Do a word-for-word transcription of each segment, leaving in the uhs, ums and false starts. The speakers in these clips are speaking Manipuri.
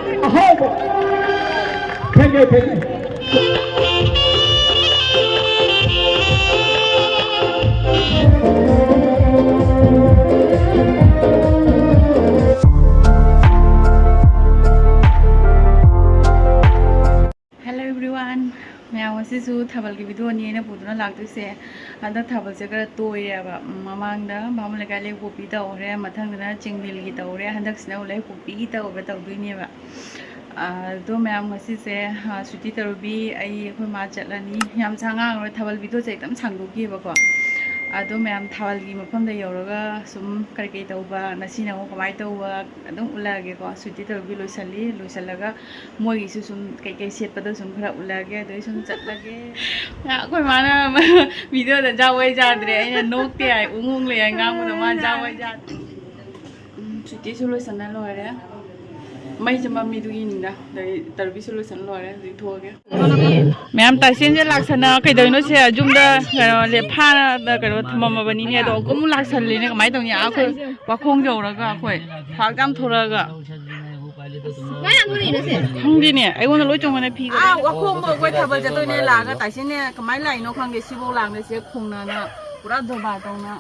ꯑꯍꯥꯎꯕ ꯊꯦꯡꯉꯦ, ꯊꯦꯡꯉꯦ꯫ Hello everyone, ꯃꯌꯥꯝ ꯉꯁꯤꯁꯨ ꯊꯥꯕꯜꯒꯤ ꯚꯤꯗꯤꯑꯣꯅꯤ ꯑꯩꯅ ꯄꯨꯗꯨꯅ ꯂꯥꯛꯇꯣꯏꯁꯦ꯫ ꯍꯟꯗꯛ ꯊꯥꯕꯜꯁꯦ ꯈꯔ ꯇꯣꯏꯔꯦꯕ꯫ ꯃꯃꯥꯡꯗ ꯚꯥꯃꯣꯟ ꯂꯩꯀꯥꯏ ꯂꯩꯄꯣꯛꯄꯤ ꯇꯧꯈ꯭ꯔꯦ, ꯃꯊꯪꯗꯅ ꯆꯤꯡꯂꯤꯜꯒꯤ ꯇꯧꯔꯦ, ꯍꯟꯗꯛꯁꯤꯅ ꯑꯃꯨꯛ ꯂꯩꯄꯣꯛꯄꯤꯒꯤ ꯇꯧꯕ ꯇꯧꯗꯣꯏꯅꯦꯕ꯫ ꯑꯗꯣ ꯃꯌꯥꯝ ꯉꯁꯤꯁꯦ, ꯑ, ꯁ꯭ꯋꯤꯇꯤ ꯇꯔꯨꯕꯤ, ꯑꯩ, ꯑꯩꯈꯣꯏ ꯃꯥ ꯆꯠꯂꯅꯤ꯫ ꯌꯥꯝ ꯁꯥꯡ ꯉꯥꯡꯉꯔꯣꯏ, ꯊꯥꯕꯜ ꯚꯤꯗꯤꯑꯣꯁꯦ ꯈꯤꯇꯪ ꯁꯥꯡꯗꯣꯛꯈꯤꯑꯕꯀꯣ꯫ ꯑꯗꯣ ꯃꯌꯥꯝ ꯊꯥꯕꯜꯒꯤ ꯃꯐꯝꯗ ꯌꯧꯔꯒ ꯁꯨꯝ ꯀꯔꯤ ꯀꯔꯤ ꯇꯧꯕ, ꯉꯁꯤꯅ ꯑꯃꯨꯛ ꯀꯃꯥꯏꯅ ꯇꯧꯕ ꯑꯗꯨꯝ ꯎꯠꯂꯛꯑꯒꯦꯀꯣ꯫ ꯁ꯭ꯋꯤꯇꯤ ꯇꯔꯨꯕꯤ ꯂꯣꯏꯁꯜꯂꯤ, ꯂꯣꯏꯁꯜꯂꯒ ꯃꯣꯏꯒꯤꯁꯨ ꯁꯨꯝ ꯀꯩꯀꯩ ꯁꯦꯠꯄꯗꯣ ꯁꯨꯝ ꯈꯔ ꯎꯠꯂꯛꯑꯒꯦ, ꯑꯗꯨꯗꯩ ꯁꯨꯝ ꯆꯠꯂꯒꯦ꯫ ꯑꯩꯈꯣꯏ ꯃꯥꯅ ꯚꯤꯗꯤꯑꯣꯗ ꯖꯒꯣꯏ ꯆꯥꯗ꯭ꯔꯦ, ꯑꯩꯅ ꯅꯣꯛꯇꯦ ꯍꯥꯏ, ꯎꯪ ꯎꯪ ꯂꯩ ꯍꯥꯏ ꯉꯥꯡꯕꯗꯣ ꯃꯥ ꯖꯒꯣꯏ ꯆꯥꯗ꯭ꯔꯦ꯫ ꯎꯝ, ꯁꯨꯇꯤꯁꯨ ꯂꯣꯏꯁꯟꯅ ꯂꯣꯏꯔꯦ꯫ ꯃꯩꯁꯦ ꯃꯝꯃꯤ ꯑꯗꯨꯒꯤꯅꯤꯗ꯫ ꯑꯗꯩ ꯇꯔꯨꯕꯤꯁꯨ ꯂꯣꯏꯁꯟ ꯂꯣꯏꯔꯦ, ꯍꯧꯖꯤꯛ ꯊꯣꯛꯑꯒꯦ꯫ ꯃꯌꯥꯝ ꯇꯥꯏꯁꯦꯟꯁꯦ ꯂꯥꯛꯁꯟꯅ ꯀꯩꯗꯧꯔꯤꯅꯣ ꯁꯦ? ꯌꯨꯝꯗ ꯀꯩꯅꯣ ꯂꯦꯞ ꯐꯥꯅ ꯀꯩꯅꯣ ꯊꯝꯃꯝꯃꯕꯅꯤꯅꯦ, ꯑꯗꯣ ꯑꯃꯨꯛ ꯂꯥꯛꯁꯜꯂꯤꯅꯦ꯫ ꯀꯃꯥꯏꯅ ꯇꯧꯅꯤ? ꯑꯥ, ꯑꯩꯈꯣꯏ ꯋꯥꯈꯣꯡ ꯌꯧꯔꯒ ꯑꯩꯈꯣꯏ ꯐꯔꯛ ꯌꯥꯝ ꯊꯣꯔꯛꯑꯒ꯫ ꯀꯥꯏ ꯌꯥꯝ ꯊꯣꯛꯂꯛꯏꯅꯣ ꯁꯦ? ꯈꯪꯗꯦꯅꯦ, ꯑꯩꯉꯣꯟꯗ ꯂꯣꯏ ꯆꯣꯡꯉꯅ ꯐꯤꯒ꯫ ꯑꯥ, ꯋꯥꯈꯣꯡꯗꯣ ꯑꯩꯈꯣꯏ ꯊꯥꯕꯜ ꯆꯠꯇꯣꯏꯅꯦ ꯂꯥꯛꯑꯒ ꯇꯥꯏꯁꯦꯟꯅꯦ ꯀꯃꯥꯏꯅ ꯂꯥꯛꯏꯅꯣ ꯈꯪꯗꯦ, ꯁꯤꯐꯧ ꯂꯥꯛꯅ ꯁꯤꯗ ꯈꯣꯡꯅꯅ ꯄꯨꯔꯥ ꯗꯣꯕꯥ ꯇꯧꯅ꯫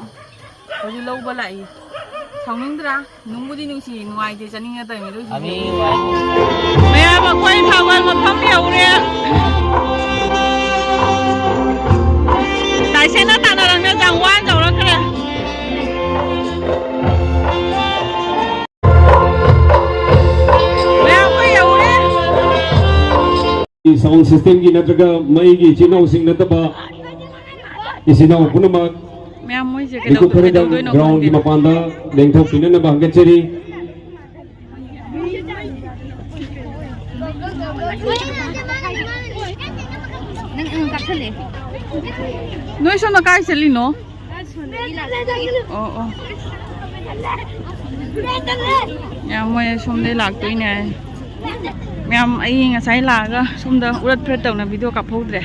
ꯍꯧꯖꯤꯛ ꯂꯧꯕ ꯂꯥꯛꯏ꯫ ꯁꯥꯎꯅꯤꯡꯗ꯭ꯔꯥ? ꯅꯨꯡꯕꯨꯗꯤ ꯅꯨꯡꯁꯤ, ꯅꯨꯡꯉꯥꯏꯇꯦ, ꯆꯠꯅꯤꯡꯉ ꯇꯧꯔꯤꯅꯤ꯫ ꯑꯗꯨ ꯑꯣꯏꯁꯨ ꯃꯌꯥꯝ ꯑꯩꯈꯣꯏ ꯊꯥꯕꯜ ꯃꯐꯝ ꯌꯧꯔꯦ꯫ ꯇꯥꯏꯁꯦꯟꯅ ꯇꯥꯟꯅꯔꯪꯅ ꯌꯥꯝ ꯋꯥꯅ ꯌꯧꯔꯛꯈ꯭ꯔꯦ꯫ ꯃꯌꯥꯝ ꯑꯩꯈꯣꯏ ꯌꯧꯔꯦ꯫ Sound systemꯒꯤ ꯅꯠꯇ꯭ꯔꯒ ꯃꯩꯒꯤ ꯏꯆꯤꯟ ꯏꯅꯥꯎꯁꯤꯡ ꯅꯠꯇꯕ ꯏꯆꯤꯟ ꯏꯅꯥꯎ ꯄꯨꯝꯅꯃꯛ ꯃꯌꯥꯝ ꯃꯣꯏꯁꯦ ꯃꯤꯀꯨꯞ ꯀꯩꯗꯧ-, ꯈꯔꯗꯪ ꯀꯩꯗꯧꯗꯣꯏꯅꯣ ꯒ꯭ꯔꯥꯎꯟꯒꯤ ꯈꯪꯗꯦ꯫ ꯃꯄꯥꯟꯗ ꯂꯦꯡꯊꯣꯛꯄꯤꯅꯅꯕ ꯍꯪꯒꯠꯆꯔꯤ꯫ ꯅꯪ, ꯅꯪ ꯀꯥꯞꯁꯜꯂꯦ꯫ ꯅꯣꯏ ꯁꯣꯝꯗ ꯀꯥꯏ ꯆꯠꯂꯤꯅꯣ? ꯑꯣ, ꯑꯣ꯫ ꯌꯥꯝ ꯃꯣꯏ ꯁꯣꯝꯗꯩ ꯂꯥꯛꯇꯣꯏꯅꯦ ꯍꯥꯏ꯫ ꯃꯌꯥꯝ ꯑꯩ ꯉꯁꯥꯏ ꯂꯥꯛꯑꯒ ꯁꯣꯝꯗ ꯎꯔꯠ ꯐꯨꯔꯠ ꯇꯧꯅ ꯚꯤꯗꯤꯑꯣ ꯀꯥꯞꯍꯧꯗ꯭ꯔꯦ꯫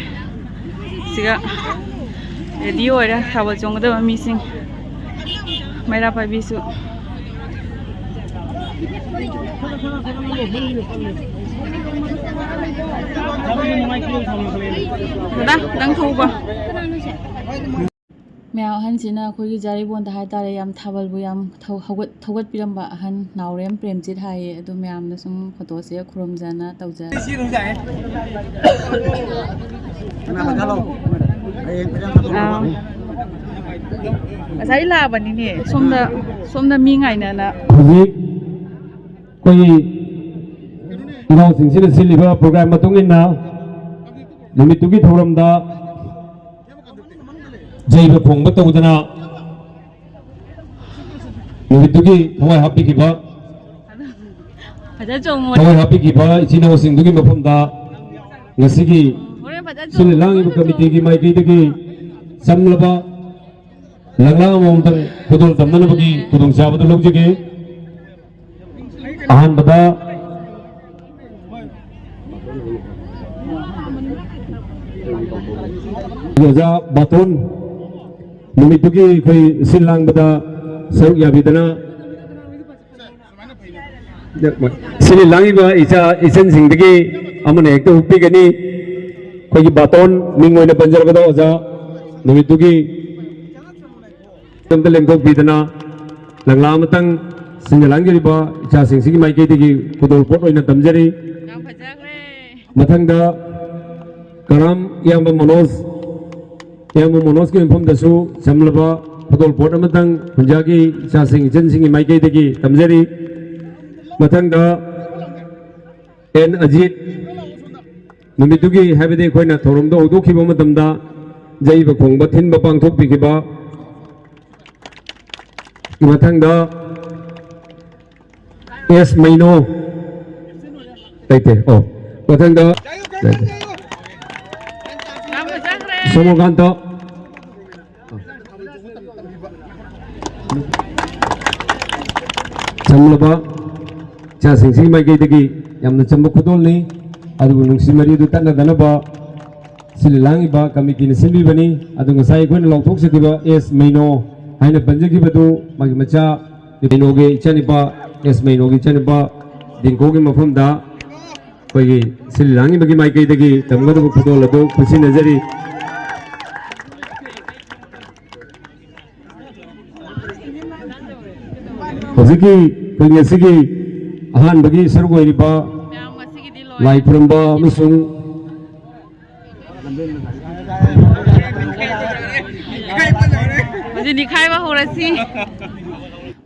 ꯁꯤꯒ ꯔꯦꯗꯤ ꯑꯣꯏꯔꯦ ꯊꯥꯕꯜ ꯆꯣꯡꯒꯗꯕ ꯃꯤꯁꯤꯡ꯫ ꯃꯩꯔꯥ ꯄꯥꯏꯕꯤꯁꯨ꯫ ꯗꯗꯥ, ꯈꯤꯇꯪ ꯊꯣꯛꯎꯕ꯫ ꯃꯌꯥꯝ ꯑꯍꯟꯁꯤꯅ ꯑꯩꯈꯣꯏꯒꯤ ꯖꯥꯔꯤꯕꯣꯟꯗ ꯍꯥꯏꯇꯥꯔꯦ, ꯌꯥꯝ ꯊꯥꯕꯜꯕꯨ ꯌꯥꯝ ꯊꯧ-, ꯍꯧꯒꯠ-, ꯊꯧꯒꯠꯄꯤꯔꯝꯕ ꯑꯍꯟ ꯅꯥꯎꯔꯦꯝ ꯄ꯭ꯔꯦꯝꯖꯤꯠ ꯍꯥꯏꯌꯦ꯫ ꯑꯗꯨ ꯃꯌꯥꯝꯅ ꯁꯨꯝ ꯐꯣꯇꯣꯁꯦ ꯈꯨꯔꯨꯝꯖꯅ ꯇꯧꯖꯔꯦ꯫ ꯑꯥ꯫ ꯉꯁꯥꯏ ꯂꯥꯛꯑꯕꯅꯤꯅꯦ꯫ ꯁꯣꯝꯗ, ꯁꯣꯝꯗ ꯃꯤ ꯉꯥꯏꯅꯅ꯫ ꯍꯧꯖꯤꯛ ꯑꯩꯈꯣꯏꯒꯤ ꯏꯅꯥꯎꯁꯤꯡꯁꯤꯅ ꯁꯤꯜꯂꯤꯕ ꯄ꯭ꯔꯣꯒ꯭ꯔꯥꯝ ꯃꯇꯨꯡ ꯏꯟꯅ ꯅꯨꯃꯤꯠꯇꯨꯒꯤ ꯊꯧꯔꯝꯗ ꯌꯩꯕ ꯈꯣꯡꯕ ꯇꯧꯗꯅ ꯅꯨꯃꯤꯠꯇꯨꯒꯤ ꯊꯋꯥꯏ ꯍꯥꯞꯄꯤꯈꯤꯕ, ꯐꯖꯅ ꯆꯣꯡꯉꯨ꯫ ꯊꯋꯥꯏ ꯍꯥꯞꯄꯤꯈꯤꯕ ꯏꯆꯤꯟ ꯏꯅꯥꯎꯁꯤꯡꯗꯨꯒꯤ ꯃꯐꯝꯗ ꯉꯁꯤꯒꯤ ꯍꯣꯔꯦꯟ ꯐꯖꯅ ꯁꯤꯜꯂꯤ ꯆꯣꯡꯉꯨ꯫ ꯂꯥꯡꯉꯤꯕ ꯀꯃꯤꯇꯤꯒꯤ ꯃꯥꯏꯀꯩꯗꯒꯤ ꯆꯝꯂꯕ ꯂꯪꯂꯥ ꯑꯃꯃꯝꯇꯪ ꯈꯨꯗꯣꯜ ꯇꯝꯅꯅꯕꯒꯤ ꯈꯨꯗꯣꯡꯆꯥꯕꯗꯨ ꯂꯧꯖꯒꯦ꯫ ꯑꯍꯥꯟꯕꯗ ꯑꯣꯖꯥ ꯕꯥꯇꯣꯟ, ꯅꯨꯃꯤꯠꯇꯨꯒꯤ ꯑꯩꯈꯣꯏ ꯁꯤꯜ ꯂꯥꯡꯕꯗ ꯁꯔꯨꯛ ꯌꯥꯕꯤꯗꯅ ꯁꯤꯜꯂꯤ ꯂꯥꯡꯂꯤꯕ ꯏꯆꯥ ꯏꯆꯟꯁꯤꯡꯗꯒꯤ ꯑꯃꯅ ꯍꯦꯛꯇ ꯍꯨꯛꯄꯤꯒꯅꯤ꯫ ꯑꯩꯈꯣꯏꯒꯤ ꯕꯥꯇꯣꯟ ꯃꯤꯡ ꯑꯣꯏꯅ ꯄꯟꯖꯔꯕꯗ ꯑꯣꯖꯥ ꯅꯨꯃꯤꯠꯇꯨꯒꯤ ꯑꯝꯇ ꯂꯦꯡꯊꯣꯛꯄꯤꯗꯅ ꯂꯪꯂꯥ ꯑꯃꯇꯪ ꯁꯤꯟꯖ ꯂꯥꯡꯖꯔꯤꯕ ꯏꯆꯥꯁꯤꯡꯁꯤꯒꯤ ꯃꯥꯏꯀꯩꯗꯒꯤ ꯈꯨꯗꯣꯜ ꯄꯣꯠ ꯑꯣꯏꯅ ꯇꯝꯖꯔꯤ꯫ ꯌꯥꯝ ꯐꯖꯈ꯭ꯔꯦ꯫ ꯃꯊꯪꯗ ꯀꯔꯥꯝ ꯏꯌꯥꯝꯕ ꯃꯅꯣꯖ, ꯏꯌꯥꯝꯕ ꯃꯅꯣꯖꯀꯤ ꯃꯐꯝꯗꯁꯨ ꯆꯝꯂꯕ ꯈꯨꯗꯣꯜ ꯄꯣꯠ ꯑꯃꯇꯪ ꯍꯨꯟꯖꯥꯒꯤ ꯏꯆꯥꯁꯤꯡ ꯏꯆꯟꯁꯤꯡꯒꯤ ꯃꯥꯏꯀꯩꯗꯒꯤ ꯇꯝꯖꯔꯤ꯫ ꯃꯊꯪꯗ ꯑꯦꯟ ꯑꯖꯤꯠ, ꯅꯨꯃꯤꯠꯇꯨꯒꯤ, ꯍꯥꯏꯕꯗꯤ ꯑꯩꯈꯣꯏꯅ ꯊꯧꯔꯝꯗꯣ ꯍꯧꯗꯣꯛꯈꯤꯕ ꯃꯇꯝꯗ ꯌꯩꯕ ꯈꯣꯡꯕ ꯊꯤꯟꯕ ꯄꯥꯡꯊꯣꯛꯄꯤꯈꯤꯕ꯫ ꯃꯊꯪꯗ ꯑꯦꯁ ꯃꯩꯅꯣ꯫ ꯂꯩꯇꯦ꯫ ꯑꯣ, ꯃꯊꯪꯗ ꯂꯩꯇꯦ꯫ ꯌꯥꯝ ꯐꯖꯈ꯭ꯔꯦ꯫ ꯁꯣꯃꯣꯀꯥꯟꯇ꯫ ꯆꯝꯂꯕ ꯏꯆꯥꯁꯤꯡꯁꯤꯒꯤ ꯃꯥꯏꯀꯩꯗꯒꯤ ꯌꯥꯝꯅ ꯆꯝꯕ ꯈꯨꯗꯣꯜꯅꯤ꯫ ꯑꯗꯨꯕꯨ ꯅꯨꯡꯁꯤ ꯃꯔꯤꯗꯨ ꯇꯠꯅꯗꯅꯕ ꯁꯤꯜꯂꯤ ꯂꯥꯡꯂꯤꯕ ꯀꯃꯤꯇꯤꯅ ꯁꯤꯟꯕꯤꯕꯅꯤ꯫ ꯑꯗꯨ ꯉꯁꯥꯏ ꯑꯩꯈꯣꯏꯅ ꯂꯥꯎꯊꯣꯛꯆꯈꯤꯕ ꯑꯦꯁ ꯃꯩꯅꯣ ꯍꯥꯏꯅ ꯄꯟꯖꯈꯤꯕꯗꯨ ꯃꯥꯒꯤ ꯃꯆꯥ ꯃꯩꯅꯣꯒꯤ ꯏꯆꯥꯅꯨꯄꯥ, ꯑꯦꯁ ꯃꯩꯅꯣꯒꯤ ꯏꯆꯥꯅꯨꯄꯥ ꯗꯤꯡꯀꯣꯒꯤ ꯃꯐꯝꯗ ꯑꯩꯈꯣꯏꯒꯤ ꯁꯤꯜ ꯂꯥꯡꯉꯤꯕꯒꯤ ꯃꯥꯏꯀꯩꯗꯒꯤ ꯇꯝꯒꯗꯕ ꯈꯨꯗꯣꯜ ꯑꯗꯨ ꯈꯨꯠꯁꯤꯟꯅꯖꯔꯤ꯫ ꯍꯧꯖꯤꯛꯀꯤ ꯑꯩꯈꯣꯏ ꯉꯁꯤꯒꯤ ꯑꯍꯥꯟꯕꯒꯤ ꯁꯔꯨꯛ ꯑꯣꯏꯔꯤꯕ ꯂꯥꯏ ꯈꯨꯔꯨꯝꯕ ꯑꯃꯁꯨꯡ ꯍꯧꯖꯤꯛ ꯅꯤꯈꯥꯏꯕ ꯍꯧꯔꯁꯤ꯫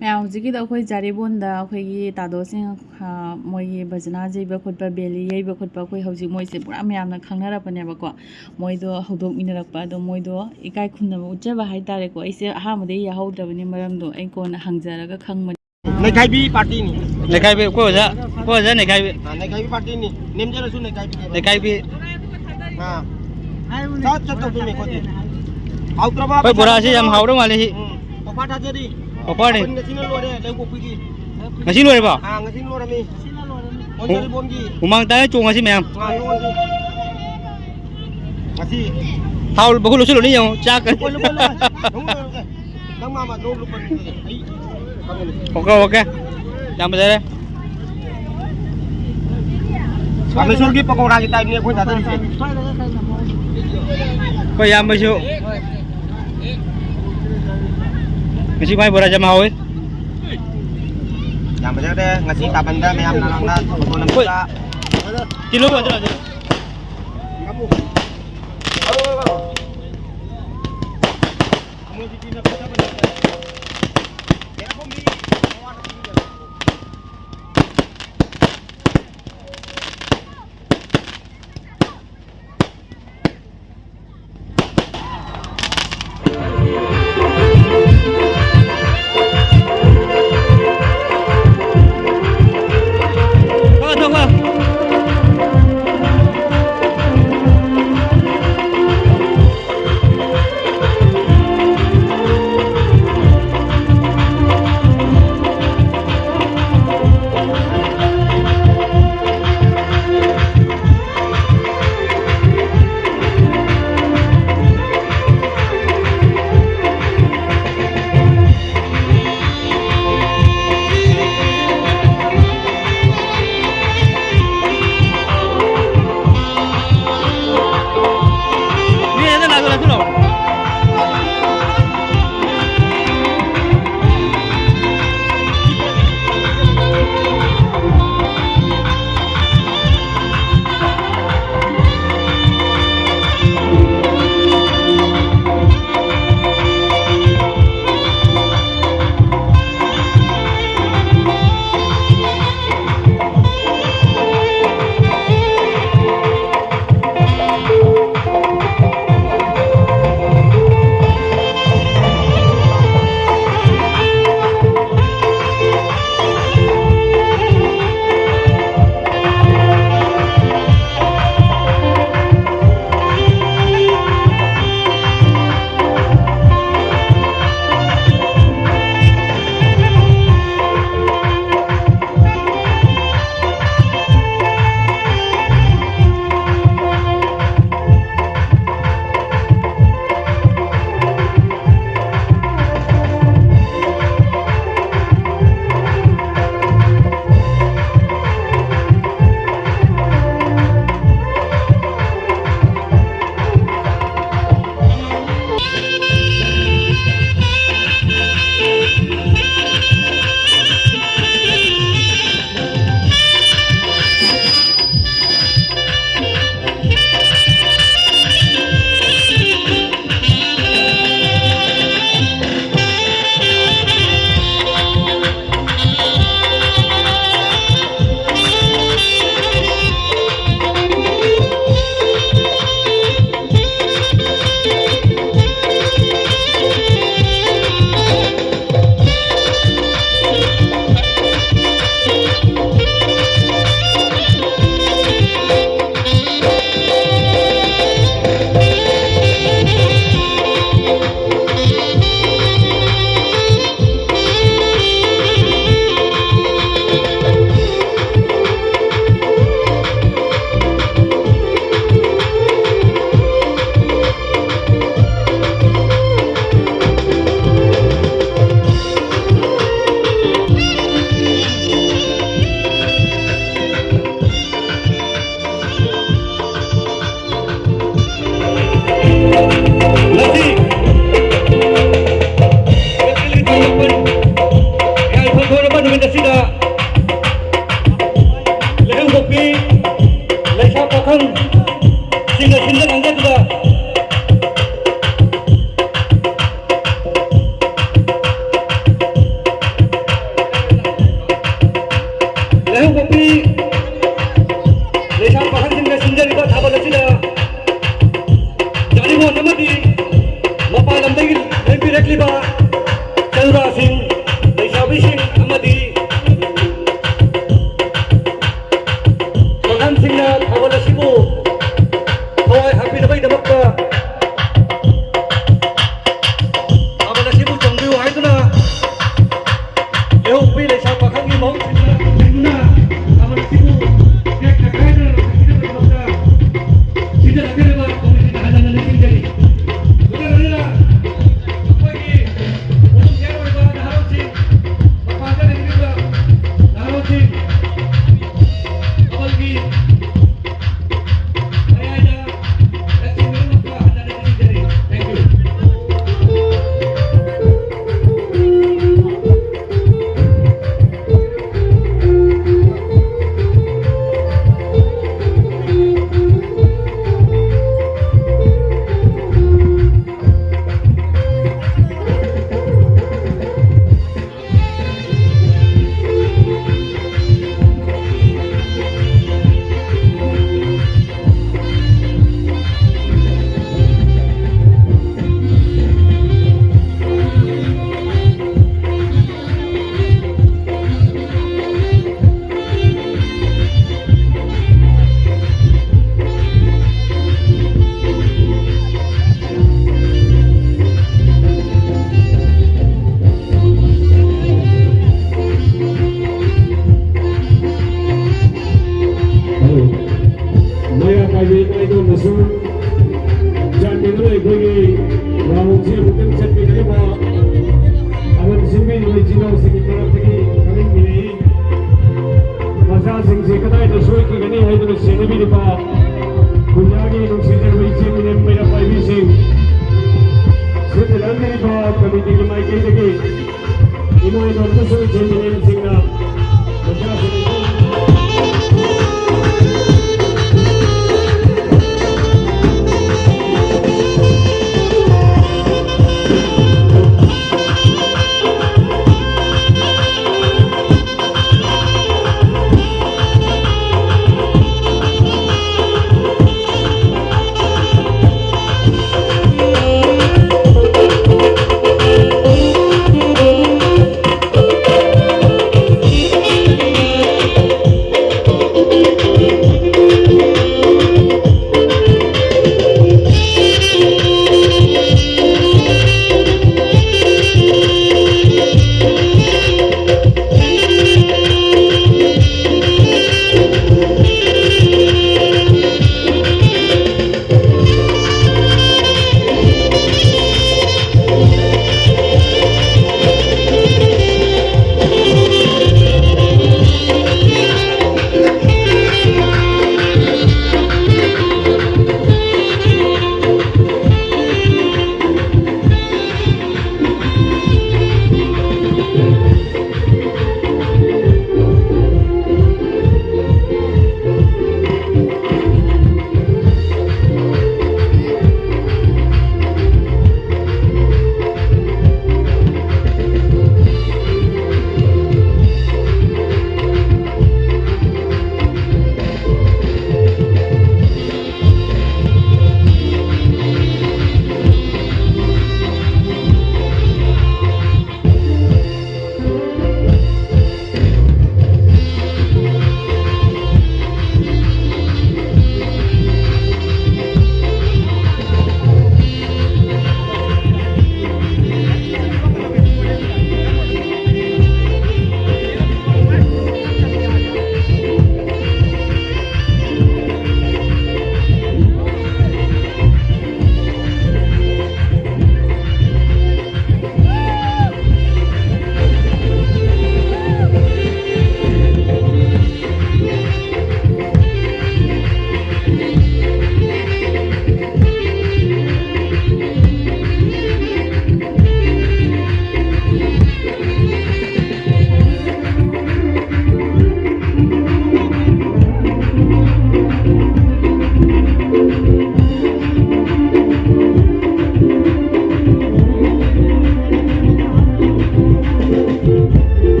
ꯃꯌꯥꯝ, ꯍꯧꯖꯤꯛꯀꯤꯗꯣ ꯑꯩꯈꯣꯏ ꯖꯥꯔꯤꯕꯣꯟꯗ ꯑꯩꯈꯣꯏꯒꯤ ꯇꯥꯗꯣꯁꯤꯡ, ꯑ, ꯃꯣꯏꯒꯤ ꯕꯖꯅꯥ ꯌꯩꯕ ꯈꯣꯠꯄ, ꯕꯦꯂꯤ ꯌꯩꯕ ꯈꯣꯠꯄ, ꯑꯩꯈꯣꯏ ꯍꯧꯖꯤꯛ ꯃꯣꯏꯁꯦ ꯄꯨꯔꯥ ꯃꯌꯥꯝꯅ ꯈꯪꯅꯔꯛꯄꯅꯦꯕꯀꯣ꯫ ꯃꯣꯏꯗꯣ ꯍꯧꯗꯣꯛꯃꯤꯟꯅꯔꯛꯄ, ꯑꯗꯣ ꯃꯣꯏꯗꯣ ꯏꯀꯥꯏ ꯈꯨꯝꯅꯕ ꯎꯠꯆꯕ ꯍꯥꯏꯇꯥꯔꯦꯀꯣ꯫ ꯑꯩꯁꯦ ꯑꯍꯥꯟꯕꯗꯒꯤ ꯌꯥꯎꯍꯧꯗ꯭ꯔꯕꯅꯤ, ꯃꯔꯝꯗꯣ ꯑꯩ ꯀꯣꯟꯅ ꯍꯪꯖꯔꯒ ꯈꯪꯕꯅꯤ꯫ ꯅꯩꯈꯥꯏꯕꯤ ꯄꯥꯔꯇꯤꯅꯤ꯫ ꯅꯩꯈꯥꯏꯕꯤ, ꯑꯩꯈꯣꯏ ꯑꯣꯖꯥ, ꯑꯩꯈꯣꯏ ꯑꯣꯖꯥ ꯅꯩꯈꯥꯏꯕꯤ꯫ ꯑꯥ, ꯅꯩꯈꯥꯏꯕꯤ ꯄꯥꯔꯇꯤꯅꯤ꯫ ꯅꯦꯝꯖꯔꯁꯨ ꯅꯩꯈꯥꯏꯕꯤꯅꯦꯕ꯫ ꯅꯩꯈꯥꯏꯕꯤ꯫ ꯑꯥ꯫ ꯆꯠ, ꯆꯠ ꯇꯧꯗꯣꯏꯅꯦ ꯑꯩꯈꯣꯏꯗꯤ꯫ ꯍꯥꯎꯇ꯭ꯔꯕ ꯑꯩꯈꯣꯏ ꯄꯩꯁꯥ ꯕꯣꯔꯥꯁꯤ ꯌꯥꯝ ꯍꯥꯎꯇ꯭ꯔꯕ? ꯍꯥꯎꯗꯧ ꯃꯥꯜꯂꯦ ꯁꯤ꯫ ꯎꯝ꯫ ꯑꯣꯐꯔ ꯊꯥꯖꯔꯤ꯫ ꯑꯣꯐꯔꯅꯤ꯫ ꯑꯩꯈꯣꯏ ꯉꯁꯤꯅ ꯂꯣꯏꯔꯦ, ꯂꯩꯀꯣꯛꯄꯤꯒꯤ꯫ ꯉꯁꯤ ꯂꯣꯏꯔꯕꯣ? ꯑꯥ, ꯉꯁꯤꯅ ꯂꯣꯏꯔꯝꯃꯤ꯫ ꯍꯨ-, ꯍꯨꯃꯥꯡ ꯇꯥꯔ ꯆꯣꯡꯉꯁꯤ ꯃꯌꯥꯝ꯫ ꯑꯥ, ꯆꯣꯡꯉꯁꯤ꯫ ꯉꯁꯤ꯫ ꯊꯥꯎ ꯃꯈꯨ ꯂꯧꯁꯤꯜꯂꯨꯅꯤ ꯌꯦꯡꯉꯣ, ꯆꯥꯛꯀꯅꯤ꯫ ꯂꯨꯄꯥ, ꯂꯨꯄꯥ, ꯂꯨꯄꯥ꯫ ꯅꯪ ꯃꯥꯃ ꯅꯣꯡ ꯂꯨꯄꯥ ꯂꯨꯄꯥ꯫ ꯑꯩ ꯈꯪꯉꯦ꯫ Okay, okay. ꯌꯥꯝ ꯐꯖꯔꯦ꯫ ꯔꯥꯃꯦꯁꯣꯔꯒꯤ ꯄꯀꯧꯔꯥꯒꯤ ꯇꯥꯏꯞꯅꯤ ꯑꯩꯈꯣꯏ ꯊꯥꯗꯔꯤꯁꯦ꯫ ꯑꯩꯈꯣꯏ ꯏꯌꯥꯝꯕꯁꯨ ꯉꯁꯤ ꯃꯥꯏ ꯕꯣꯔꯥꯁꯦ ꯌꯥꯝ ꯍꯥꯎꯋꯤ꯫ ꯌꯥꯝ ꯐꯖꯈ꯭ꯔꯦ꯫ ꯉꯁꯤ ꯇꯥꯕꯟꯗ ꯃꯌꯥꯝꯅ ꯂꯥꯡꯅ ꯐꯣꯇꯣ ꯅꯝꯕꯗ꯫ ꯀꯤꯂꯣ ꯑꯗꯨ ꯑꯗꯨ꯫ ꯂꯩꯁꯥ ꯄꯥꯈꯪꯁꯤꯡꯅ ꯁꯤꯟꯖꯔꯤꯕ ꯊꯥꯕꯜ ꯑꯁꯤꯗ ꯖꯥꯔꯤꯃꯣꯟ ꯑꯃꯗꯤ ꯃꯄꯥꯟ ꯂꯝꯗꯒꯤ ꯂꯦꯡꯕꯤꯔꯛꯂꯤꯕ ꯆꯔꯨꯔꯥꯁꯤꯡ, ꯂꯩꯁꯥꯕꯤꯁꯤꯡ ꯑꯃꯗꯤ ꯄꯥꯈꯪꯁꯤꯡꯅ ꯊꯥꯕꯜ ꯑꯁꯤꯕꯨ ꯊꯋꯥꯏ ꯍꯥꯞꯄꯤꯅꯕꯒꯤꯗꯃꯛꯇ ꯊꯥꯕꯜ ꯑꯁꯤꯕꯨ ꯆꯣꯡꯕꯤꯌꯨ ꯍꯥꯏꯗꯨꯅ ꯂꯩꯍꯧꯕꯤ ꯂꯩꯁꯥ ꯄꯥꯈꯪꯒꯤ ꯃꯍꯨꯠ ꯁꯤꯟꯗꯨꯅ ꯊꯥꯕꯜ ꯑꯁꯤꯕꯨ ꯇꯦꯛꯇ ꯀꯥꯏꯗꯅ ꯂꯣꯏꯁꯤꯟꯕꯤꯅꯕꯒꯤꯗꯃꯛꯇ ꯁꯤꯟꯖꯔꯛꯀꯗꯧꯔꯤꯕ ꯀꯣꯃꯤꯇꯤꯗ ꯍꯟꯅ ꯍꯟꯅ ꯅꯤꯡꯁꯤꯡꯖꯔꯤ꯫ ꯃꯗꯨꯅ ꯑꯩꯈꯣꯏꯒꯤ ꯄꯨꯛꯅꯤꯡ ꯆꯦꯟ ꯑꯣꯏꯕ ꯅꯍꯥꯔꯣꯜꯁꯤꯡ, ꯃꯄꯥꯟꯗ ꯂꯩꯕꯤꯔꯤꯕ ꯅꯍꯥꯔꯣꯜꯁꯤꯡ, ꯊꯥꯕꯜꯒꯤ ꯃꯌꯥꯏꯗ ꯂꯩꯁꯤꯟꯕꯤꯔꯝꯕ ꯍꯟꯅ ꯍꯟꯅ ꯅꯤꯡꯁꯤꯡꯖꯔꯤ꯫ Thank you. ꯃꯩꯔꯥ ꯄꯥꯏꯕꯤ ꯏꯃꯥ ꯏꯕꯦꯝꯃꯁꯨ ꯆꯥꯟꯕꯤꯗꯨꯅ ꯑꯩꯈꯣꯏꯒꯤ ꯔꯥꯎꯟꯁꯤ ꯑꯃꯨꯛꯇꯪ ꯆꯠꯃꯤꯟꯅꯅꯕ ꯊꯥꯕꯜ ꯁꯤꯟꯕꯤꯔꯤꯕ ꯏꯆꯤꯜ ꯏꯅꯥꯎꯁꯤꯡꯒꯤ ꯃꯔꯛꯇꯒꯤ ꯈꯪꯍꯟꯕꯤꯔꯛꯏ꯫ ꯃꯆꯥꯁꯤꯡꯁꯤ ꯀꯗꯥꯏꯗ ꯁꯣꯏꯈꯤꯒꯅꯤ ꯍꯥꯏꯗꯨꯅ ꯁꯦꯟꯅꯕꯤꯔꯤꯕ ꯈꯨꯟꯖꯥꯒꯤ ꯅꯨꯡꯁꯤꯖꯔꯕ ꯏꯆꯦ ꯃꯤꯅꯦꯝ ꯃꯩꯔꯥ ꯄꯥꯏꯕꯤꯁꯤꯡ, ꯁꯤꯟ ꯊꯤꯟꯕꯤꯔꯤꯕ ꯀꯃꯤꯇꯤꯒꯤ ꯃꯥꯏꯀꯩꯗꯒꯤ ꯏꯃꯣꯏꯅꯨ ꯑꯃꯁꯨꯡ ꯏꯆꯦ ꯃꯤꯅꯦꯝꯁꯤꯡꯅ ꯃꯆꯥꯁꯤꯡ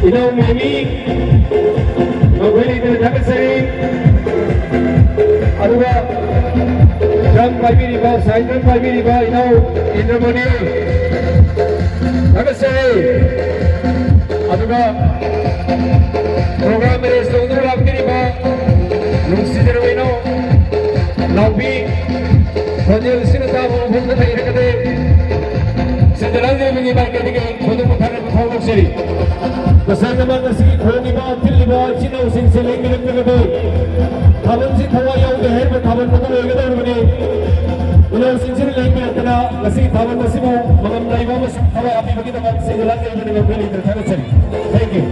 ꯏꯅꯥꯎ ꯃꯦꯃꯤ, ꯃꯈꯣꯏ ꯂꯩꯇꯅ ꯊꯥꯒꯠꯆꯔꯤ꯫ ꯑꯗꯨꯒ ꯗ꯭ꯔꯝ ꯄꯥꯏꯕꯤꯔꯤꯕ, ꯁꯥꯏꯟ ꯗ꯭ꯔꯝ ꯄꯥꯏꯕꯤꯔꯤꯕ ꯏꯅꯥꯎ ꯏꯟꯗ꯭ꯔꯃꯅꯤ, ꯊꯥꯒꯠꯆꯔꯤ꯫ ꯑꯗꯨꯒ ꯄ꯭ꯔꯣꯒ꯭ꯔꯥꯝ ꯑꯦꯔꯦꯟꯖ ꯇꯧꯗꯨꯅ ꯂꯥꯛꯄꯤꯔꯤꯕ ꯅꯨꯡꯁꯤꯖꯔꯕ ꯏꯅꯥꯎ ꯅꯥꯎꯕꯤ, ꯈꯣꯟꯖꯦꯜꯁꯤꯅ ꯇꯥꯕ ꯃꯐꯝꯗ ꯂꯩꯔꯒꯗꯤ ꯁꯦꯟꯖꯂꯥꯜ ꯗꯦꯕꯤꯒꯤ ꯃꯥꯏꯀꯩꯗꯒꯤ ꯈꯨꯗꯣꯡ ꯊꯥꯅꯕ ꯐꯥꯎꯗꯣꯛꯆꯔꯤ꯫ ꯇꯁꯦꯡꯅꯃꯛ ꯉꯁꯤꯒꯤ ꯈꯣꯡꯉꯤꯕ, ꯊꯤꯜꯂꯤꯕ ꯏꯆꯤꯟ ꯏꯅꯥꯎꯁꯤꯡꯁꯦ ꯂꯦꯡꯕꯤꯔꯛꯂꯒꯗꯤ ꯊꯥꯕꯜꯁꯤ ꯊꯋꯥꯏ ꯌꯥꯎꯗꯦ ꯍꯥꯏꯔꯤꯕ ꯊꯥꯕꯜ ꯑꯗꯨ ꯂꯣꯏꯒꯗꯧꯔꯤꯕꯅꯤ꯫ ꯏꯅꯥꯎꯁꯤꯡꯁꯤꯅ ꯂꯦꯡꯕꯤꯔꯛꯇꯅ ꯉꯁꯤꯒꯤ ꯊꯥꯕꯜ ꯑꯁꯤꯕꯨ ꯃꯉꯝ ꯂꯩꯕ ꯑꯃꯁꯨꯡ ꯊꯋꯥꯏ ꯍꯥꯞꯄꯤꯕꯒꯤꯗꯃꯛ ꯁꯦꯟꯖꯂꯥꯜ ꯗꯦꯕꯤꯗ ꯉꯝꯕꯤꯔꯤꯗ ꯊꯥꯒꯠꯆꯔꯤ꯫ Thank you.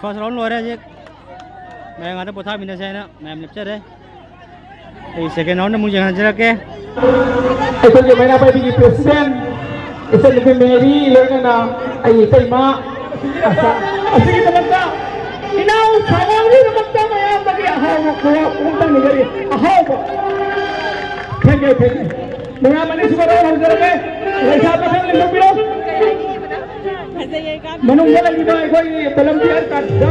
First round ꯂꯣꯏꯔꯦ ꯍꯧꯖꯤꯛ꯫ ꯃꯌꯥꯝ ꯉꯥꯛꯇ ꯄꯣꯊꯥꯃꯤꯟꯅꯁꯦ ꯍꯥꯏꯅ ꯃꯌꯥꯝ ꯂꯦꯞꯆꯔꯦ꯫ ꯑꯩ second round ꯑꯃꯨꯛ ꯌꯦꯡꯍꯟꯖꯔꯛꯀꯦ꯫ ꯑꯩꯈꯣꯏꯒꯤ ꯃꯩꯔꯥ ꯄꯥꯏꯕꯤꯒꯤ president, ꯏꯆꯟꯅꯨꯄꯤ ꯃꯦꯔꯤ, ꯂꯣꯏꯅꯅ ꯑꯩ ꯏꯇꯩꯃ, ꯑꯁꯤꯒꯤꯗꯃꯛꯇ, ꯏꯅꯥꯎ ꯁꯥꯒꯥꯡꯒꯤꯗꯃꯛꯇ ꯃꯌꯥꯝꯗꯒꯤ ꯑꯍꯥꯎꯕ ꯈꯨꯋꯥ ꯑꯃꯇꯪ ꯅꯤꯖꯔꯤ꯫ ꯑꯍꯥꯎꯕ꯫ Thank you, thank you꯫ ꯃꯌꯥꯝ ꯑꯅꯤꯁꯨꯕ round ꯍꯧꯖꯔꯒꯦ꯫ ꯂꯩꯁꯥ ꯄꯥꯈꯪ ꯂꯦꯡꯊꯣꯛꯄꯤꯔꯣ꯫ ꯐꯖꯩꯌꯦ, ꯀꯥꯟꯅ ꯃꯅꯨꯡꯗ ꯂꯩꯔꯤꯕ ꯑꯩꯈꯣꯏꯒꯤ volunteer ꯀꯥꯡꯕꯨ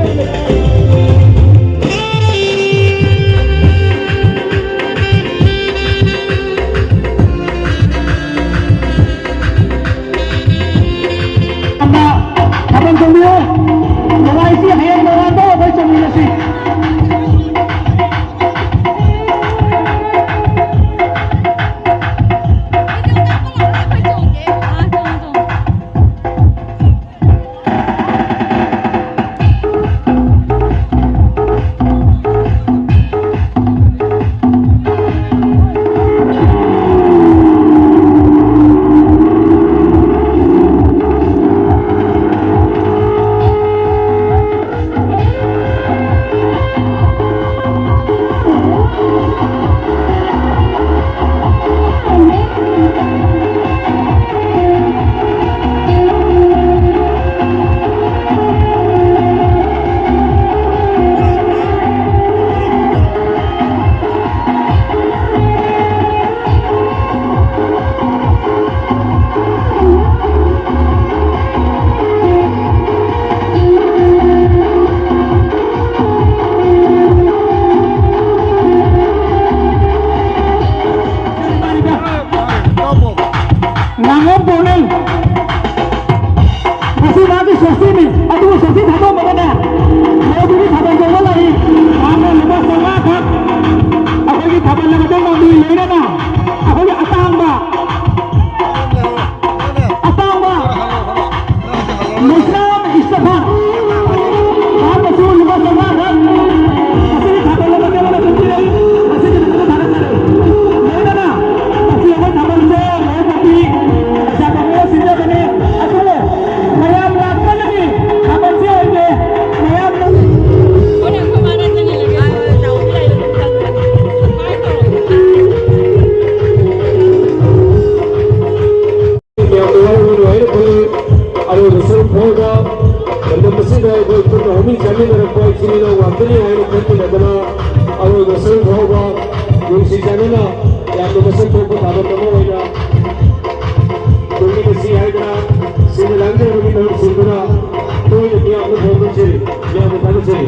ꯑꯃ ꯊꯥꯕꯜ ꯆꯣꯡꯕꯤꯌꯨ꯫ ꯅꯨꯡꯉꯥꯏꯁꯤ, ꯍꯌꯦꯡ ꯅꯣꯡꯉꯥꯟꯕ ꯑꯩꯈꯣꯏ ꯆꯣꯡꯃꯤꯟꯅꯁꯤ꯫ ꯉꯥꯉꯣꯝ ꯄꯥꯎꯅꯩ꯫ ꯉꯁꯤ ꯃꯥꯒꯤ ꯁꯣꯁꯇꯤꯅꯤ꯫ ꯑꯗꯨꯕꯨ ꯁꯣꯁꯇꯤ ꯊꯥꯗꯣꯛꯑꯝꯃꯒꯅꯦ, ꯃꯣꯗꯤꯒꯤ ꯊꯥꯕꯜ ꯆꯣꯡꯕ ꯂꯥꯛꯏ꯫ ꯃꯥꯅ ꯂꯨꯄꯥ ꯆꯥꯝꯃꯉꯥ ꯈꯛ ꯑꯩꯈꯣꯏꯒꯤ ꯊꯥꯕꯜ ꯑꯃꯗ ꯃꯥꯡꯗꯣꯏ ꯂꯣꯏꯅꯅ ꯑꯩꯈꯣꯏꯒꯤ ꯑꯇꯥꯡꯕ ꯑꯇꯥꯡꯕ ꯃꯨꯁꯂꯥꯝ ꯏꯁꯇꯐꯥꯟ ꯃꯍꯥꯛꯅꯁꯨ ꯂꯨꯄꯥ ꯆꯥꯝꯃꯉꯥ ꯈꯛ ꯉꯁꯤꯒꯤ ꯊꯥꯕꯜ ꯑꯃꯗ ꯃꯥꯡꯗꯣꯏ ꯂꯩ꯫ ꯉꯁꯤꯒꯤ ꯊꯥꯕꯜ ꯊꯥꯒꯠꯆꯔꯤ꯫ ꯂꯣꯏꯅꯅ ꯉꯁꯤ ꯑꯩꯈꯣꯏ ꯊꯥꯕꯜꯁꯦ ꯂꯣꯏꯅ ꯄꯤ ꯄꯩꯁꯥ ꯄꯥꯡꯕ ꯁꯤꯟꯖꯕꯅꯤ꯫ ꯑꯗꯨ ꯃꯌꯥꯝ ꯂꯥꯛꯄꯗꯒꯤ ꯊꯥꯕꯜꯁꯦ ꯑꯣꯏꯒꯦ꯫ ꯊꯣꯛꯄ ꯊꯥꯕꯜ ꯑꯃ ꯑꯣꯏꯅ ꯇꯧꯃꯤꯟꯅꯁꯤ ꯍꯥꯏꯗꯅ ꯁꯤꯟꯅ ꯂꯥꯡꯖꯔꯕꯒꯤ ꯃꯔꯨꯞꯁꯤꯡꯗꯨꯅ ꯇꯣꯏꯅ ꯃꯤꯌꯥꯝꯗ ꯐꯣꯡꯗꯣꯛꯆꯔꯤ꯫ ꯃꯤꯌꯥꯝꯕꯨ ꯊꯥꯒꯠꯆꯔꯤ꯫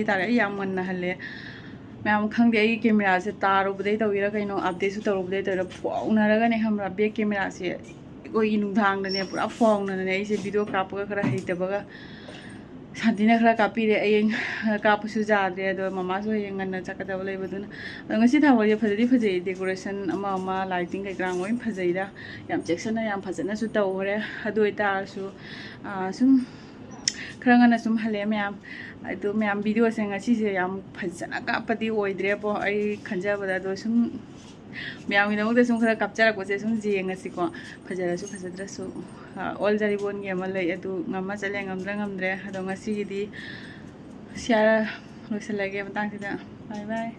ꯇꯥꯔꯦ꯫ ꯑꯩ ꯌꯥꯝ ꯉꯟꯅ ꯍꯜꯂꯦ꯫ ꯃꯌꯥꯝ ꯈꯪꯗꯦ, ꯑꯩꯒꯤ ꯀꯦꯃꯦꯔꯥꯁꯦ ꯇꯥꯔꯨꯕꯗꯩ ꯇꯧꯔꯤꯔꯥ ꯀꯩꯅꯣ, ꯑꯞꯗꯦꯠꯁꯨ ꯇꯧꯔꯨꯕꯗꯩ ꯇꯧꯔꯤꯔꯥ, ꯐꯥꯎꯅꯔꯒꯅꯦ ꯈꯪꯕ꯭ꯔꯥ, ꯕꯦꯛ ꯀꯦꯃꯦꯔꯥꯁꯦ ꯑꯩꯈꯣꯏꯒꯤ ꯅꯨꯡꯗꯥꯡꯗꯅꯦ ꯄꯨꯔꯥ ꯐꯥꯎꯅꯗꯅꯦ ꯑꯩꯁꯦ ꯚꯤꯗꯤꯑꯣ ꯀꯥꯞꯄꯒ ꯈꯔ ꯍꯩꯇꯕꯒ ꯁꯥꯟꯇꯤꯅ ꯈꯔ ꯀꯥꯞꯄꯤꯔꯦ꯫ ꯑꯩ ꯀꯥꯞꯄꯁꯨ ꯌꯥꯗ꯭ꯔꯦ꯫ ꯑꯗꯣ ꯃꯃꯥꯁꯨ ꯍꯌꯦꯡ ꯉꯟꯅ ꯆꯠꯀꯗꯕ ꯂꯩꯕꯗꯨꯅ꯫ ꯑꯗꯣ ꯉꯁꯤ ꯊꯥꯕꯜꯁꯦ ꯐꯖꯗꯤ ꯐꯖꯩ, ꯗꯦꯀꯣꯔꯦꯁꯟ ꯑꯃ ꯑꯃ, ꯂꯥꯏꯇꯤꯡ ꯀꯩꯀꯔꯥ ꯂꯣꯏ ꯐꯖꯩꯗ꯫ ꯌꯥꯝ ꯆꯦꯛꯁꯤꯟꯅ ꯌꯥꯝ ꯐꯖꯅꯁꯨ ꯇꯧꯈ꯭ꯔꯦ꯫ ꯑꯗꯨ ꯑꯣꯏꯇꯥꯔꯁꯨ, ꯑꯥ, ꯁꯨꯝ ꯈꯔ ꯉꯟꯅ ꯁꯨꯝ ꯍꯜꯂꯛꯑꯦ ꯃꯌꯥꯝ꯫ ꯑꯗꯨ ꯃꯌꯥꯝ, ꯚꯤꯗꯤꯑꯣꯁꯦ ꯉꯁꯤꯁꯦ ꯌꯥꯝ ꯐꯖꯅ ꯀꯥꯞꯄꯗꯤ ꯑꯣꯏꯗ꯭ꯔꯦꯕꯣ, ꯑꯩ ꯈꯟꯖꯕꯗ꯫ ꯑꯗꯣ ꯁꯨꯝ ꯃꯌꯥꯝꯒꯤꯗꯃꯛꯇ ꯁꯨꯝ ꯈꯔ ꯀꯥꯞꯆꯔꯛꯄꯁꯦ ꯁꯨꯝ ꯌꯦꯡꯉꯁꯤꯀꯣ꯫ ꯐꯖꯔꯁꯨ ꯐꯖꯗ꯭ꯔꯁꯨ, ꯑꯥ, ꯑꯣꯜ ꯖꯔꯤꯕꯣꯟꯒꯤ ꯑꯃ ꯂꯩ, ꯑꯗꯨ ꯉꯝꯃ ꯆꯠꯂꯦ, ꯉꯝꯗ꯭ꯔ ꯉꯝꯗ꯭ꯔꯦ꯫ ꯑꯗꯣ ꯉꯁꯤꯒꯤꯗꯤ ꯁꯤꯌꯥꯔ ꯂꯣꯏꯁꯤꯜꯂꯒꯦ ꯃꯇꯥꯡꯁꯤꯗ꯫ ꯕꯥꯏ ꯕꯥꯏ꯫